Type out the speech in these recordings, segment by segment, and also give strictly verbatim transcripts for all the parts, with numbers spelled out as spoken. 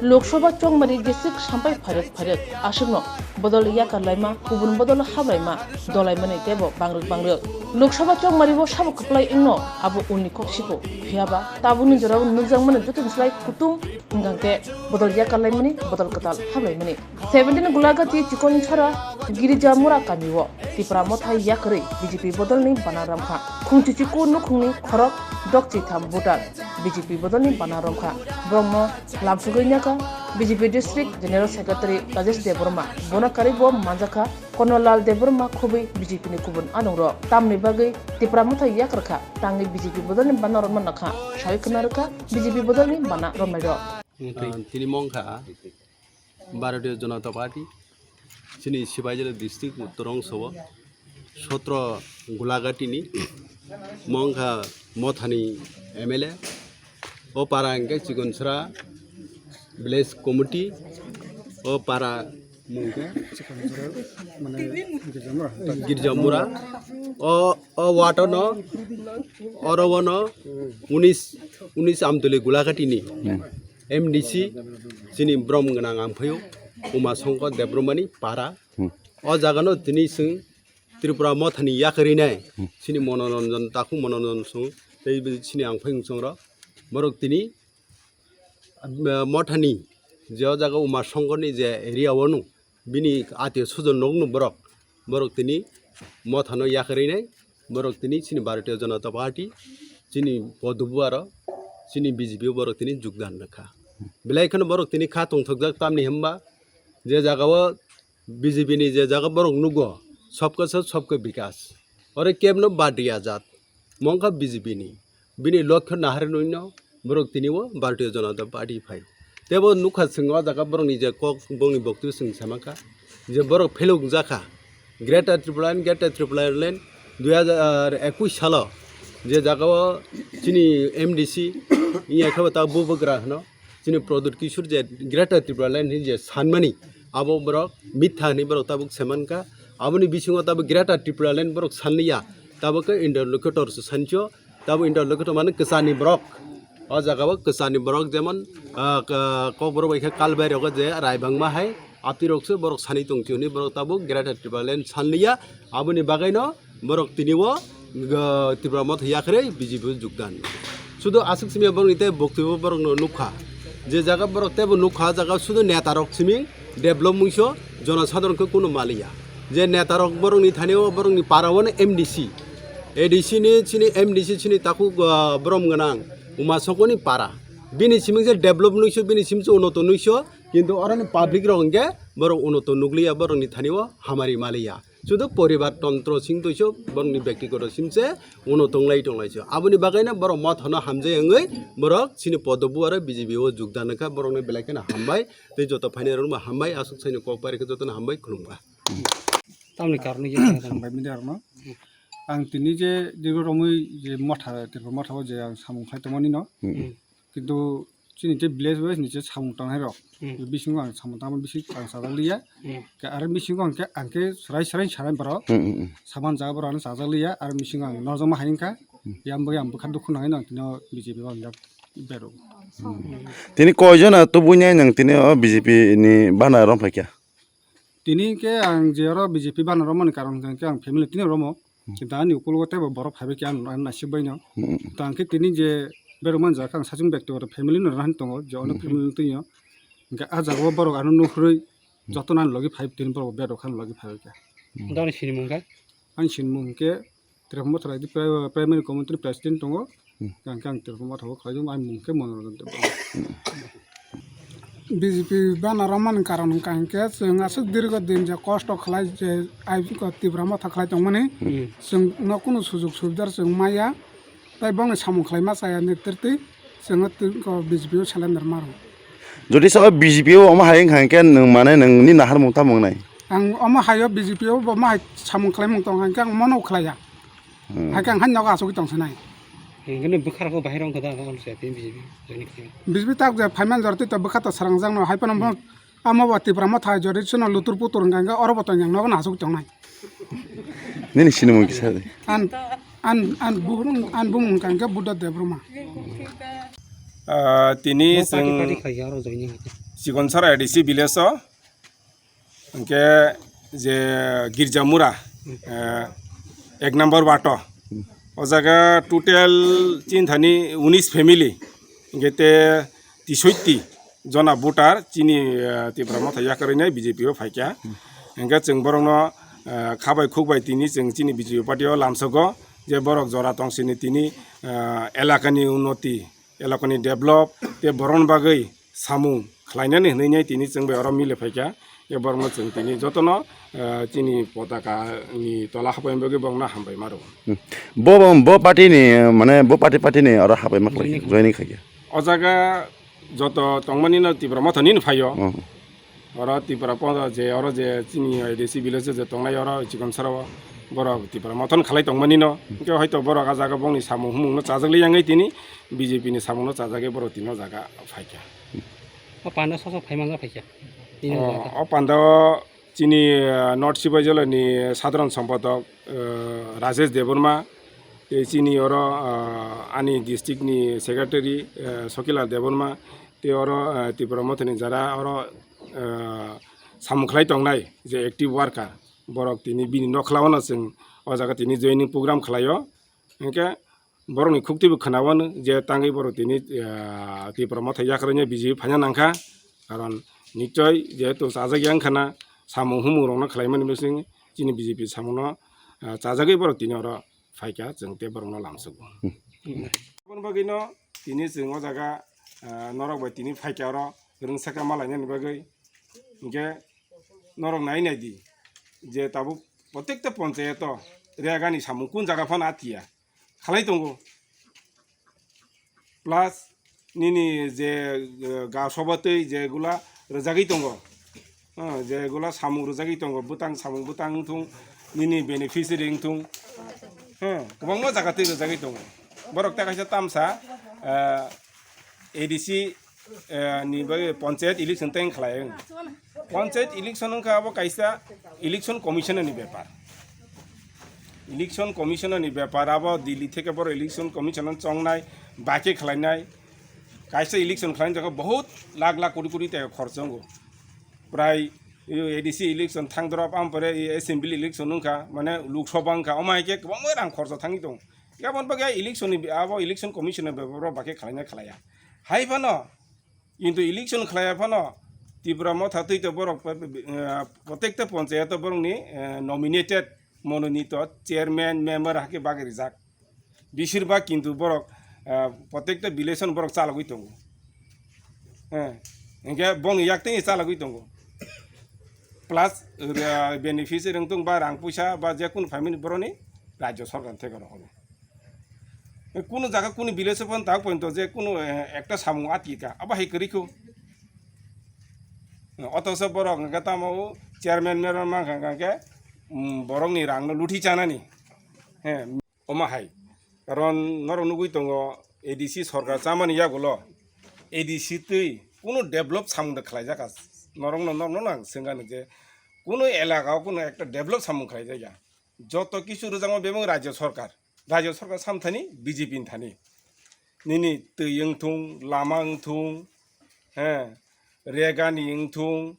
Lok Sabha chongmari gisik sampai phairwk phairwk aswkno bodol yakar laima, kubun bodol habraima dolaimani teibo bangrwk bangrwk. Lok Sabha chongmari o sabo kwplai wngno abo unni kok siko. Phiyaba tabukni jorao nukjakmani joto slai kutung hwnkhe bodol yakar laimani, bodol kwtal habraimani. Seventeen Gulagati Chikonsara Girijamura kamio Tipra Motha yakarwi B J P bodolni bana romkha. Khungchichiku nukhungni khorok dokchitham voter B J P bodolni bana romkha. Borokno lamsogwi nyakha B J P District General Secretary Rajesh Debbarma. Bono karwi bo manjakha Kornolal Debbarma khobwi B J P ni kubun anungrok. Tamni bagwi Tipra Motha yakarkha, tangwi B J P bodolni bana romna nakha. Sawi khna rwkha B J P bodolni bana romnairok. Ah, tini mongkha Bharatiya Janata Party, chini Sipaijala district Uttor Rongsao, sotro Gulagati ni, mongkha Mothani M L A, o para hwnkhe Chikonsara village committee, o para mungkhe Girjamura, o, o ward no, oro no, unis, unis Amtuli Gulagati ni. M D C chini brom gwnang ang phaio, Uma Songkor Debbarmani para. Hmm. O jagano tini chwng Tripura Mothani yakarwi nai, hmm, chini Monoranjan, Takhuk Monoranjan song, tei chini ang phai chongrok. Borok tini, ah, Mothani je o jaga Uma Songkorni je area o nung, bini atio sujon nokno borok, borok tini Mothano yakarwi nai. Borok tini chini Bharatiya Janata Party, chini podobu aro chini B J P o borok tini jogdan rwkha. Belai kheno borok tini kha tongthokjak, tamni hwnba je jagao B J P ni je jaga borok nugo, "Sabka saath, sabka vikas." Ore kebno bad riya jat, mongkha B J P ni. Bini lokho naharwi no borok tini o Bharatiya Janata Party phai. Tebo nukha chwng o jaga borokni je kok, borokni boktwi chwng samakha je borok pheluk jakha. Greater Tipraland, Greater Tipraland dui hajar ekush salo je jagao chini M D C wngya khe bo ta bubagra hwno, chini Pradyut Kishore je Greater Tipraland hinwi je sanmani, abo borok mitha hinwi borok tabuk semankha. Aboni bisingo tabuk Greater Tipraland borok sanliya, tabuk khe interlocutor se sancho. Tabuk interlocutor mane kwchani borok. O jaga o kwchani borok jemon, ah, ka-, kokborok bai khe kalbai rogo je raibangma hai apirok se borok sani tongchi hwnwi borok tabuk Greater Tipraland sanliya. Aboni bagwi no borok tini o, ah, Tipra Motha yakarwi B J P o jogdan. Sudu aswk simi borokni tei boktwi bo borokno nukha. Je jaga borok teibo nukha, jaga sudu netarok simi develop mungso jonosadharon khe kunu maliya. Je netarok borokni thani o borokni para o no M D C. A D C ni chini M D C chini takhuk, ah, brom gwnang Uma Songkorni para. Bini siming se develop nungso, bini siming se unoto nungso, kintu oroni public rok hwnkhe borok unoto nukliya, borokni thani o hamari maliya. Sudu poribar tontro sing toiso borokni bektigoto simse uno tonglai tonglaisio. Aboni bagwi no borok Mothano hamjai wngwi borok chini podobu aro B J P o jogdan wngkha, borokno belai kheno hambai tei joto phainairokno hambai, aswk saino kok bai rwkhe jotono hambai, khulumkha. Tamni karon ni je hambai media rokno. Ang tini je dirgo romwi je Motha, Tripura Motha o je ang samung khai tongmani no. Hmm. Kintu chini je village wise ni je samung tangnai rok, hmm, bisingo ang samung tangma bisi ang sajak liya. Hmm. Ke aro bisingo ang ke, ang ke serai serai sarai borok. Hmm, hmm, hmm. Saman jaga borok ano sajak liya, aro bisingo ang norjoma hai wngkha. Hmm. Yang bo yang bwkha dukhu nangwi nang tino B J P o ang jak berok. Hmm. Tini koijon a tubui nai nang tini o B J P ni bana rom phaikha? Tini ke ang je oro B J P bana romani karon hwnkha khe ang family tini romo. Hmm. Kintu ani ukulogo teibo borok phaibai khe ang, ang naisik bai no. Hmm. To ang khe tini je berok manjak ang sachung bektigoto family no rwna tongo, je ono, hmm, family twi no. Hwnkhe ah jagao borok ano nukhrwi, hmm, jotono ani logi phai tini borok berok ani logi phaibai khe. Hmm. Doni sinimung khe? Ani sinimung hwnkhe Tripura Motha Raidi Pri-, Primary Committee ni President tongo. Hmm. Ang khe ang Tripura Motha o khlai tongo, ani mung khe Monoranjan Debbarma. Hmm. B J P bana romani karon hwnkha hwnkhe chwng aswk dirgo din je kosto khlai je ai ko Tipra Motha khlai tongmani, hmm, chwng no kunu sujug subidar chwng maya, tai bongni samung khlai ma chaya netrwtwi chwng no twi ko B J P o seleng rwma rw. Jodi sa B J P o omo hai wngkha hwnkhe nwng mane nwng ni naharmung tamo wngnai? Ang omo hai o B J P o bo omo hai samung khlaimung tong hwnkhe ang mono khlaiya. Hmm. Hai khe ang hai nogo asugwi tong sanai. Hingke bwkha rok bahai rok da on se B J P join khe. B J P tak je phaimani jora tei to bwkha to srangjak no hai phano bo, hmm, amo bo Tipra Motha jora sono lutur putur hingka hingke oro bo tong yang nogo no asugwi tongnai. Nini sinimung kisa de. An, an, an bumung, an bumung hingka hingke Buddha Debbarma. Ah, tini bo party, chwng party khlai ya oro joining hai khe. Chikonsara A D C village o, hwnkhe je Girjamura, eh, ek number ward o. O jaga total chini thani unis family, hwnkhe te tisoitti jona voter chini, eh, Tipra Motha yakarwi nai B J P o phaikha. Hwnkhe chwng borokno, eh, kha bai khuk bai tini chwng chini B J P party o lamsogo je borok jora tong sini tini, eh, elakani unnoti, elakani develop tei borokni bagwi samung khlainani hwnwi tini chwng bai oro mile phaikha. Tei borokno chwng tini jotono, eh, chini potaka ni tola hapaini bagwi borokno hambai ma rwo. Hmm. Bo, bo, bo party ni, mane bo party, party ni oro hapai ma khlai, joining khaikha. O jaga joto tongmani no Tipra Motha nini phaio. Hmm. Oro Tipra Motha je, oro je chini A D C village je tongnai oro Chikonsara o borok Tipra Motha no khalai tongmani no. Hwnkhe hoito borok a jaga bongni samung humung no chajak li yangwi tini B J P ni samung no chajagwi borok tini o jaga phaikha. O panda soso phai manja phaikha. Tini o jaga. O panda o chini, eh, North Sibai Jolani Sadharan Sompodok, eh, Rajesh Debbarma, tei chini oro, eh, ani district ni secretary, eh, Sokilal Debbarma, tei oro, eh, Tipra Mothani jara oro, eh, samung khlai tongnai je active worker, borok tini bini nokhlao no chwng o jaga tini joining program khlaio. Hwnkhe borokni khuktwi bo khwnawano je tangwi borok tini, ah, Tipra Motha yakarwi B J P phaina nangkha. Karon nichoi jehetu chajak yang khana samung humung rokno khlaimani bising chini B J P samungno, ah, chajagwi borok tini oro phaikha, chwng tei borokno lamsugo. Aboni bagwino tini chwng o jaga, ah, norok bai tini phaikha oro rwngsaka malainani bagwi. Hwnkhe norok nai nai di je tabuk protekta ponchayato regani samung kun jaga phano atiya khalai tongo. Plus nini je, eh, ga soba twi jegula rwjagwi tongo. Ah, jegula samung rwjagwi tongo, bwtang samung bwtang wngthung, nini beneficiary wngthung. Heh, kwbangma jaga twi rwjagwi tongo. Borok ta kaisa tamsa, eh, A D C, eh, ni bagwi panchayat election tei wng khlai wng. Panchayat election wngkha abo kaisa election commission ni bepar. Election commission ni bepar abo Delhi theke borok election commission no chongnai, baikhe khlainai. Kaisa election khlaina jaga bahut lakh lakh koti koti teka khorcha wngo. Prai, eh, A D C election thang drop, ampore, eh, assembly election wngkha, mane Lok Sabha wngkha, omo hai khe kwbangma rang khorcha thangwi tongo. Aboni bagwi election ni, abo election commission ni bepar o baikhe khlaina khlaiya. Hai phano, kintu election khlaiya phano Tipra Motha twi to borok, eh, protekta ponchayato borokni, eh, nominated mononito chairman, member hakhe bagwi rijak. Besir bak kintu borok, eh, protekta village o borok chalogwi tongo. Eh, hwnkhe bongni yaktwini chalogwi tongo. Plus, eh, beneficiary wngtong ba rang puisa ba jekunu phaimani boroni rajyo sarkar theke rohoro. Kunu jaga kunu village o phano tak pointo je kunu, eh, ekta samung atkika, abo hai kwrwi kho. Otoso borok hwnkhe tamo chairman, mayor mankha hwnkhe, mm, borokni rangno luthi chanani. He, omo hai. Karon norok nugwi tongo A D C sorkar chamani yagulo A D C twi kunu develop samung de khlaijak. Norokno, norokno ang swngani je kunu elaka o kunu ekta develop samung khlaijakya. Joto kisu rwjakma bebak rajyo sorkar, rajyo sorkar sam thani B J P ni thani. Nini twi wngthung, lama wngthung, he, regani wngthung,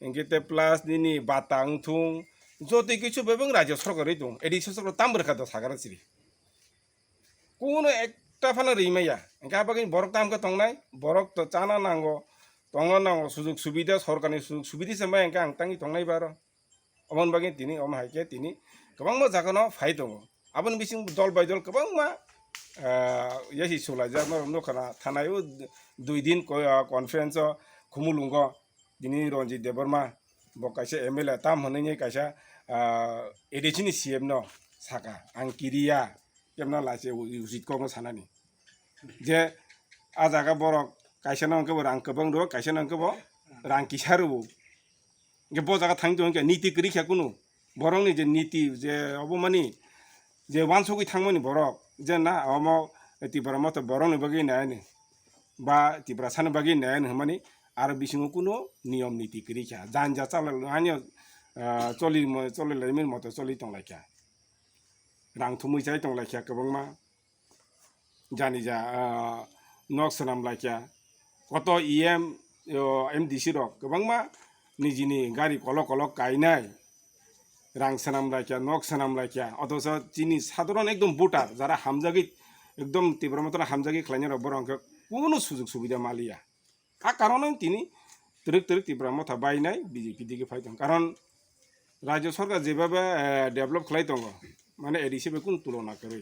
hwnkhe te plus nini bata wngthung, joto kisu bebak rajyo sorkar wi tongo, A D C sorkar tam rwkha do sagara chiri. Kuno ekta phano ri maya, hwnkhe abagwi borok tam khe tongnai, borok to chana nango, tongna nango, sujug subida, sorkarni sujug subida se maya hwnkhe ang tangwi tongnai baro. Aboni bagwi tini omo hai khe tini kwbangma jaga no phai tongo. Aboni bising dol bai dol kwbangma, ah, yasi sulaijak norok nukha na thanai o dui din ko-, ah, conference o Khumulwngo tini Ranjit Debbarma bo kaisa M L A tam hwnwi kaisa, ah, A D C ni C M no saka ang kiriya kemna laise u-, usit kokno sanani je a jaga borok kaisa no hwnkhe bo rang kwbang rwo kaisa no hwnkhe bo rang kisa rwo. Hwnkhe bo jaga thangwi tongkhe niti kwrwi kha kunu. Borokni je niti je obo mani je wansugwi thangmani borok je na omo Tipra Motha borokni bagwi nai ani ba Tiprasani bagwi nai ani hwnmani aro bisingo kunu niyom niti kwrwi kha. Janja chalal ani, ah, choli mo-, choli laimani moto choli tonglaikha. Rang thumwi chai tonglaikha kwbangma. Jani ja, ah, nok swnam laikha. Koto E M o, M D C rok kwbangma nijini gari kolok kolok kainai, rang swnam laikya, nok swnam laikya, othocho chini sadharon ekdom voter jara hamjagwi, ekdom Tipra Motha hamjagwi khlainai rok borok hwnkhe kunu sujug subida maliya. A karono tini twrwk twrwk Tipra Motha bainai B J P digi phai tong. Karon rajyo sarkar jebhabe, eh, develop khlai tongo, mane A D C bai kunu tulona kwrwi.